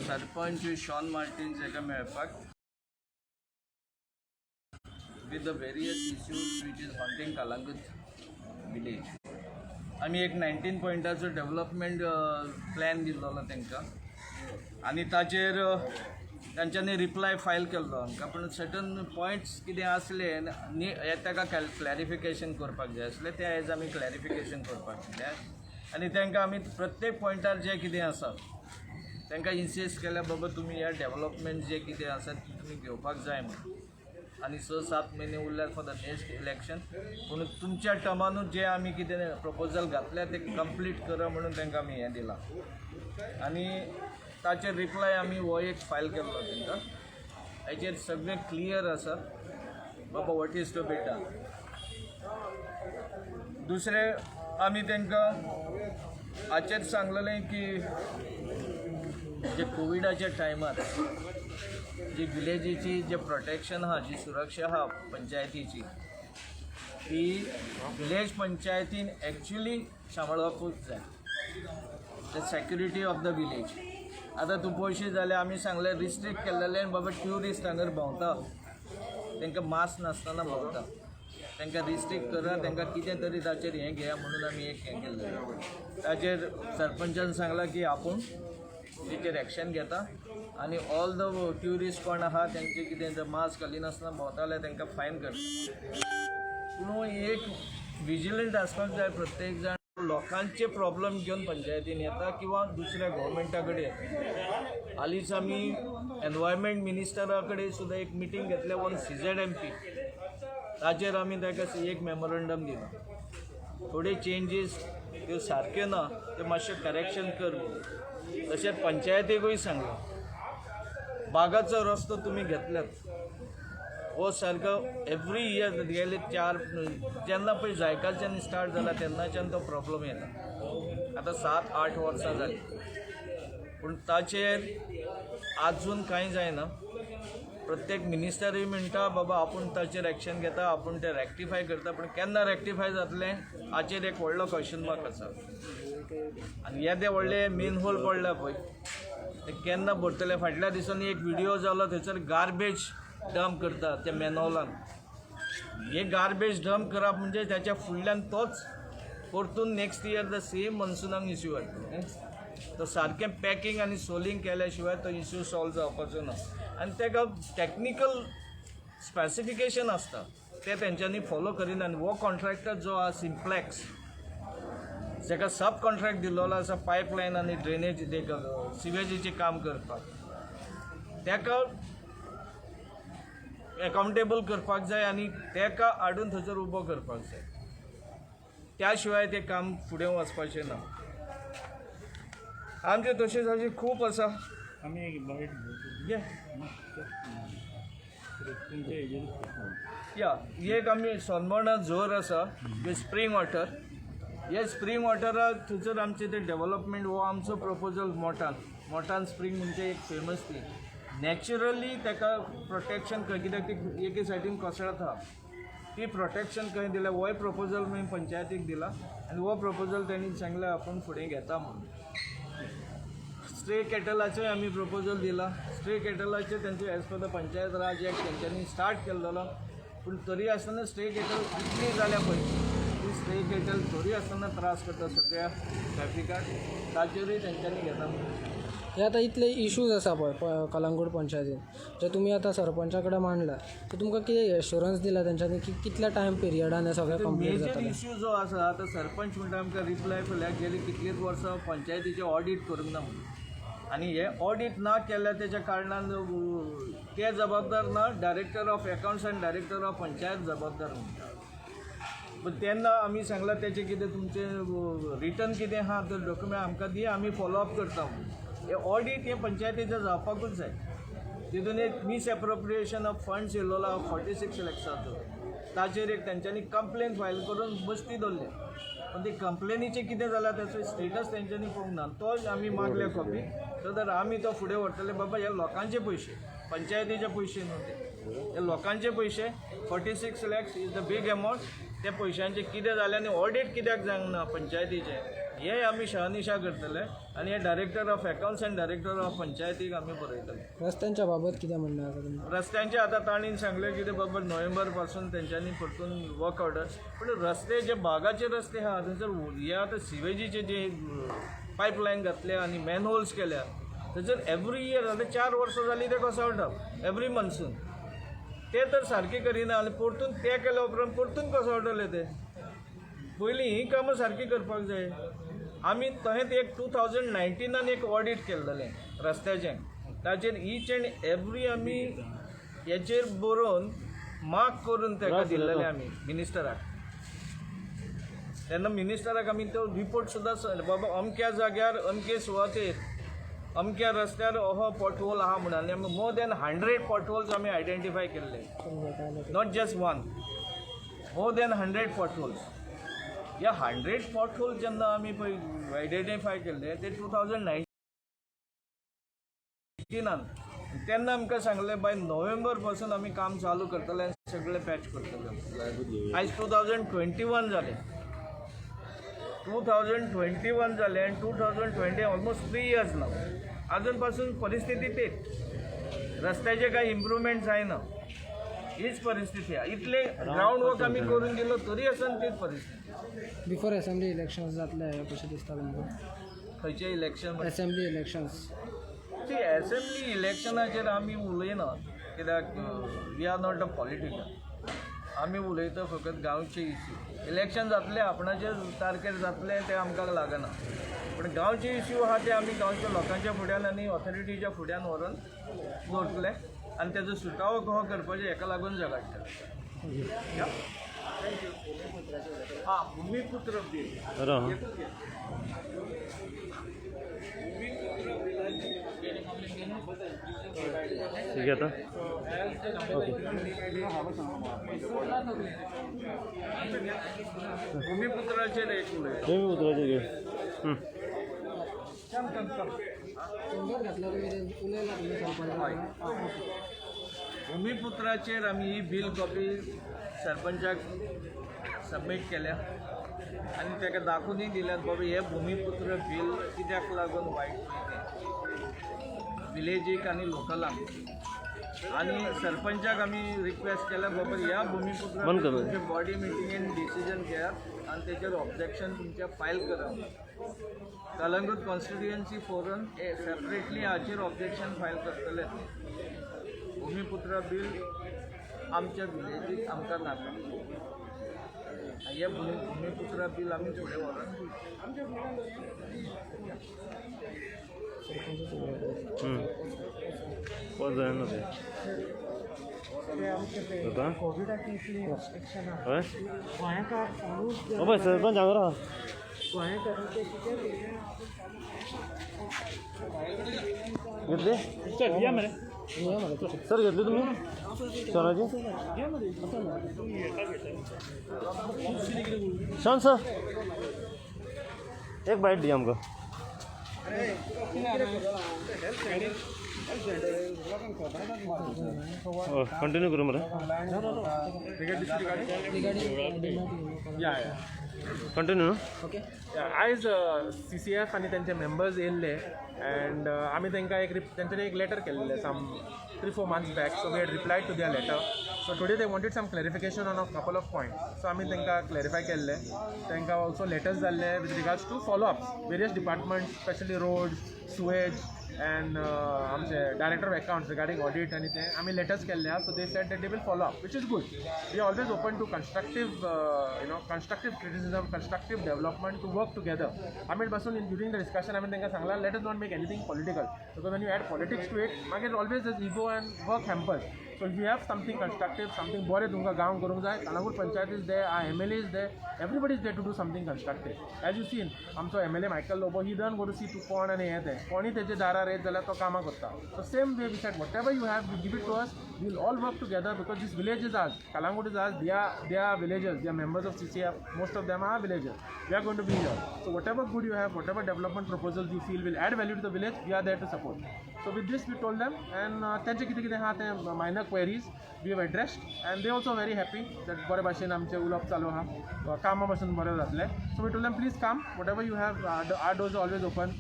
Sarpanch Sean Martins हाका मेळपाक with the various issues which is haunting Calangute village. आमी एक 19 पॉयंटाचो डेव्हलपमेंट प्लॅन दिल्लो तांकां आनी ताचेर तांच्यांनी रिप्लाय फायल केल्लो आमकां, पूण सर्टन पॉयंट्स कितें आसले आनी हे ताका क्लॅरिफिकेशन करपाक जाय आसलें, तें आयज आमी क्लॅरिफिकेशन करपाक दिलें आनी तांकां आमी प्रत्येक पॉयंटार जें कितें आसा तांकां इन्सिस्ट केल्या, बाबा तुमी ह्या डेव्हलपमेंट जे कितें आसा ती तुमी घेवपाक जाय म्हणून. आनी 6-7 म्हयने उरल्यात फॉर the next election, पूण तुमच्या टर्मानूच जे आमी कितें प्रपोजल घातल्या ते कंप्लीट करा म्हणून तांकां आमी हें दिलां आनी ताचेर रिप्लाय आमी हो एक फायल केल्लो तांकां. हेचेर सगळें क्लियर आसा बाबा what is to be done. दुसरें, आमी तांकां हाचेर सांगलेलें की जे कोविडाच्या टायमार जी विलेजीची जे प्रोटेक्शन आहा, जी सुरक्षा आहा पंचायतीची, ती विलेज पंचायतीन एक्चुली सांबाळपाकूच जाय, the security of the village. आतां तूं पळयशी जाल्यार आमी सांगलें, रिस्ट्रिक्ट केल्लेलें, बाबा ट्युरिस्ट हांगर भोंवता, तांकां मास्क नासतना भोंवता, तांकां रिस्ट्रिक्ट करा, तांकां कितें तरी ताचेर हें घेया म्हणून आमी एक हें केल्लें. ताचेर सरपंचान सांगलां की आपूण तेचेर एक्शन घेता आनी ऑल the tourist कोण आहा तेंचे कितें जर मास्क घालिनासतना भोंवता जाल्यार तांकां फायन करता. पूण एक विजिलंट आसपाक जाय प्रत्येक जाण. लोकांचे प्रॉब्लम घेवन पंचायतीन येता किंवा दुसऱ्या गव्हर्मेंटा कडेन येता. हालींच आमी एनवायरमेंट मिनिस्टरा कडेन सुद्दां एक मिटींग घेतल्या ऑन सीझेडएमपी. ताचेर आमी ताका एक मेमोरंडम दिलां, थोडे चेंजीस त्यो सारक्यो ना, त्यो मातशें करेक्शन कर म्हणून. तशेंच पंचायतीकूय सांगलां, बागाचो रस्तो तुमी घेतल्यात हो सारको एवरी इयर गेले चार, जेन्ना पळय जायकाच्यान स्टार्ट जाला तेन्नाच्यान तो प्रॉब्लम येता. आतां 7-8 वर्सां जालीं, पूण ताचेर आजून कांय जायना. प्रत्येक मिनिस्टरूय म्हणटा, बाबा आपूण ताचेर एक्शन घेता, आपूण तें रेक्टिफाय करता, पूण केन्ना रेक्टिफाय जातलें हाचेर एक व्हडलो क्वेश्चन मार्क आसा. आनी येदे व्हडले मेन होल पडल्या पळय, ते केन्ना भरतले? फाटल्या दिसांनी एक व्हिडिओ जालो, थंयसर गार्बेज डंप करता त्या मेनहोलान. हे गार्बेज डंप करप म्हणजे त्याच्या फुडल्यान तोच परतून नेक्स्ट इयर the same मॉन्सुनाक इश्यू येतलो. तो सारकें पॅकिंग आनी सोलिंग केल्या शिवाय तो इश्यू सॉल्व जावपाचो ना. आनी ताका टॅक्निकल स्पेसिफिकेशन आसता, ते तेंच्यांनी फॉलो करिना. आनी हो कॉन्ट्रॅक्टर जो आहा सिम्प्लेक्स, जाका सब कॉन्ट्रॅक्ट दिल्लो आसा पायपलायन आनी ड्रेनेज सिवेजीचें काम करपाक, ताका एकाउंटेबल करपाक जाय आनी ताका हाडून थंयसर उबो करपाक जाय. त्या शिवाय तें काम फुडें वचपाचें ना. आमचें तशें तशें खूब आसा. आमी एक बायट घेवचो. घे. तुमच्या हेजेर. या, एक आमी सोनमर्णा झोर आसा, स्प्रींग वॉटर. हे स्प्रींग वॉटरा थंयसर आमचें तें डेव्हलपमेंट हो आमचो प्रपोजल. मोटान मोटान स्प्रींग म्हणजे एक फेमस ती नॅचरली ताका प्रोटेक्शन खंय, कित्याक ती एके सायडीन कोसळत आहा, ती प्रोटेक्शन खंय दिल्या, होय प्रपोजल मागीर पंचायतीक दिला आनी हो प्रपोजल तेणी सांगलें आपूण फुडें घेता म्हणून. स्ट्रे कॅटलाचोय आमी प्रपोजल दिला. स्ट्रे कॅटलाचे तेंचे as per the Panchayat Raj Act तेंच्यांनी स्टार्ट केल्लो, पूण तरी आसतना स्ट्रे कॅटल इतली जाल्या पळय, ती स्ट्रे कॅटल तरी आसतना त्रास करता सगळ्या ट्रॅफिकाक. ताचेरूय तेंच्यांनी घेता म्हणून. हे आतां इतले इशूज आसा पळय कलंगूट पंचायतीन, जे तुमी आतां सरपंचा कडेन मांडला, तर तुमकां कितें एश्योरन्स दिला तेंच्यांनी की कितल्या टायम पिरियडान हें सगळें कंप्लीट मेजर जातलें? इश्यू जो आसा, आतां सरपंच म्हणटा आमकां रिप्लाय पळयल्यार गेली कितलींच वर्सां पंचायतीचें ऑडीट करूंक ना म्हणून. आनी हे ऑडीट ना केल्यार तेच्या कारणान ते जबाबदार ना, डायरेक्टर ऑफ एकाउंट्स आनी डायरेक्टर ऑफ पंचायत जबाबदार म्हणटा. पूण तेन्ना आमी सांगलां, तेचें कितें तुमचें रिटर्न कितें आहा तर डॉक्युमेंट आमकां दी, आमी फॉलो अप करता म्हणून. हें ऑडीट हें पंचायतीचें जावपाकूच जाय. तितून एक मिसएप्रोप्रिएशन ऑफ फंड्स येयल्लो आहा 46 लॅक्साचो, ताचेर एक तेंच्यांनी कंप्लेन फायल करून बस्ती दवरल्या, पूण ती कंप्लेनीचें कितें जालां ताचो स्टेटस तेंच्यांनी पळोवंक ना. तो आमी मागल्या copy, so that आमी तो फुडें व्हरतले. बाबा हे लोकांचे पयशे, पंचायतीचे पयशे न्हू ते, हे लोकांचे पयशे. 46 lakhs is the big amount. त्या पयशांचें कितें जालें आनी ऑडीट कित्याक जावंक ना पंचायतीचें? हे आमी शहानिशा करतले आनी हे director of accounts and director of पंचायतीक आमी बरयतले. रस्त्यांच्या बाबत कितें म्हणणें आसा तुमचें? रस्त्यांचे आतां तांणी सांगलें कितें बाबा नोव्हेंबर पासून तेंच्यांनी परतून वर्क ऑर्डर. पूण रस्ते जे बागाचे रस्ते आहा थंयसर हे आतां सिवेजीचे जे पायपलायन घातल्या आनी मॅनहोल्स केल्या थंयसर एवरी इयर आतां 4 वर्सां जालीं ते कोसळटा एवरी मॉन्सून. ते तर सारके करिना आनी परतून ते केल्या उपरांत परतून कोसळटले ते. पयलीं हीं कामां सारकीं करपाक जाय. आमी थंयच एक 2019 एक ऑडीट केल्लें रस्त्याचें, ताचेर ईच एंड एवरी आमी हेचेर बरोवन मार्क करून ताका दिल्लेलें आमी मिनिस्टराक. तेन्ना मिनिस्टराक आमी तो रिपोर्ट सुद्दां बाबा अमक्या जाग्यार अमके सुवातेर अमक्या रस्त्यार हो पॉटहोल आहा म्हणून, आनी आमी मोर दॅन 100 पॉटहोल्स आमी आयडेंटिफाय केल्ले, not just one, more than 100 potholes. ह्या 100 पॉटहोल जेन्ना आमी पळय आयडेंटिफाय केल्ले ते 2019 तेन्ना आमकां सांगलें बाय नोव्हेंबर पासून आमी काम चालू करतले आनी सगळें पॅच करतले. आयज 2021 जालें, 2021 जालें आनी 2020 ऑलमोस्ट 3 इयर्स ना, आजून पासून परिस्थिती तेच. रस्त्याचें कांय इम्प्रुवमेंट जायना, हीच परिस्थिती आहा. इतले ग्रावंड वर्क आमी करून दिलो तरी आसतना तीच परिस्थिती. बिफोर असेंब्ली इलेक्शन्स जातले कशें दिसता तुमकां? खंयचे इलेक्शन? Assembly elections. ती एसेंब्ली इलेक्शनाचेर आमी उलयना कित्याक we are not a political. आमी उलयता फकत गांवचे इश्यू. इलेक्शन जातलें आपणाचे तारखेर जातलें तें आमकां लागना, पूण गांवचे इश्यू आहा ते आमी गांवच्या लोकांच्या फुड्यान आनी ऑथॉरिटीच्या फुड्यान व्हरून दवरतले आनी तेजो सुटावो कसो करपाचो हेका लागून झगडटले. हां, भुमीपुत्र बील. ठीक आहे आता. ओके. भुमीपुत्राचेर एक उलयता. भूमिपुत्राचे घे. चेंबर घातला तुमी, उलयला तुमी सरपंचा? भुमीपुत्राचेर आमी ही बील कॉपी सरपंचाक सबमीट केल्या आनी ताका दाखोवनूय दिल्यात बाबा हे भुमीपुत्र बील कित्याक लागून वायट तें विलेजीक आनी लोकलांक. आनी सरपंचाक आमी रिक्वेस्ट केल्या बाबा ह्या भुमीपुत्रा बंद कर. तुमचे बॉडी मिटिंगेन डिसिजन घेयात आनी तेचेर ऑब्जेक्शन तुमचें फायल करात. कलंगूट कॉन्स्टिट्युएन्सी फोरम सेपरेटली हाचेर ऑब्जेक्शन फायल करतले. भुमीपुत्रा बील आमच्या विलेजीक आमकां नाका. हे भुमीपुत्रा बील आमी फुडें व्हरोन पॉज जायना ते जाता. हय ओ पळय सरपंच हांगा राव. घेतले सर? घेतले तुम्ही सराचे? शांत सर, एक बायट दी आमकां. कंटिन्यू करूं मरे. रिगार्डिंग या. कंटिन्यू न्हू? ओके. आयज CCF आनी तेंचे मेंबर्स येयल्ले अँड आमी तांकां एक तेंच्यांनी एक लेटर केल्लें some 3-4 months back, so we had replied to their letter. So today they wanted some clarification on a couple of point, so आमी तांकां क्लॅरिफाय केल्लें. तांकां ऑल्सो लेटर्स जाल्ले with regards to follow up various departments, specially roads, sewage and आमचे director of accounts regarding audit आनी ते आमी letters केल्ले आहा. So they said that they will follow up, which is good. We are always open to constructive constructive criticism, constructive development, to work together. आमी पासून during the discussion आमी तांकां सांगलां, let us not make anything political, because when you add politics to it मागीर always is ego and work hampers. So if you have something constructive, something बरें तुमकां गांव करूंक जाय, Calangute panchayat is there, our MLA is there, everybody is there to do something constructive. As you seen, आमचो MLA Michael Lobo, he don't go to see to कोण आनी हें तें कोणी तेजे दारार. दारार येत जाल्यार तो कामां करता. So same way we said, whatever you have, you give it to us, we'll all work together because this village is ours. Calangute is ours. They are villagers, they are members of CCF, most of them are villagers. We are going to be here. So whatever good you have, whatever development proposals you feel will add value to the village, we are there to support. So with this we told them and तेंचे कितें कितें आहा ते minor queries we have addressed and they also very happy that बरे भाशेन आमचें उलोवप चालू आहा, कामां पासून बरें जातलें. So we told them, please come, whatever you have, our doors always open.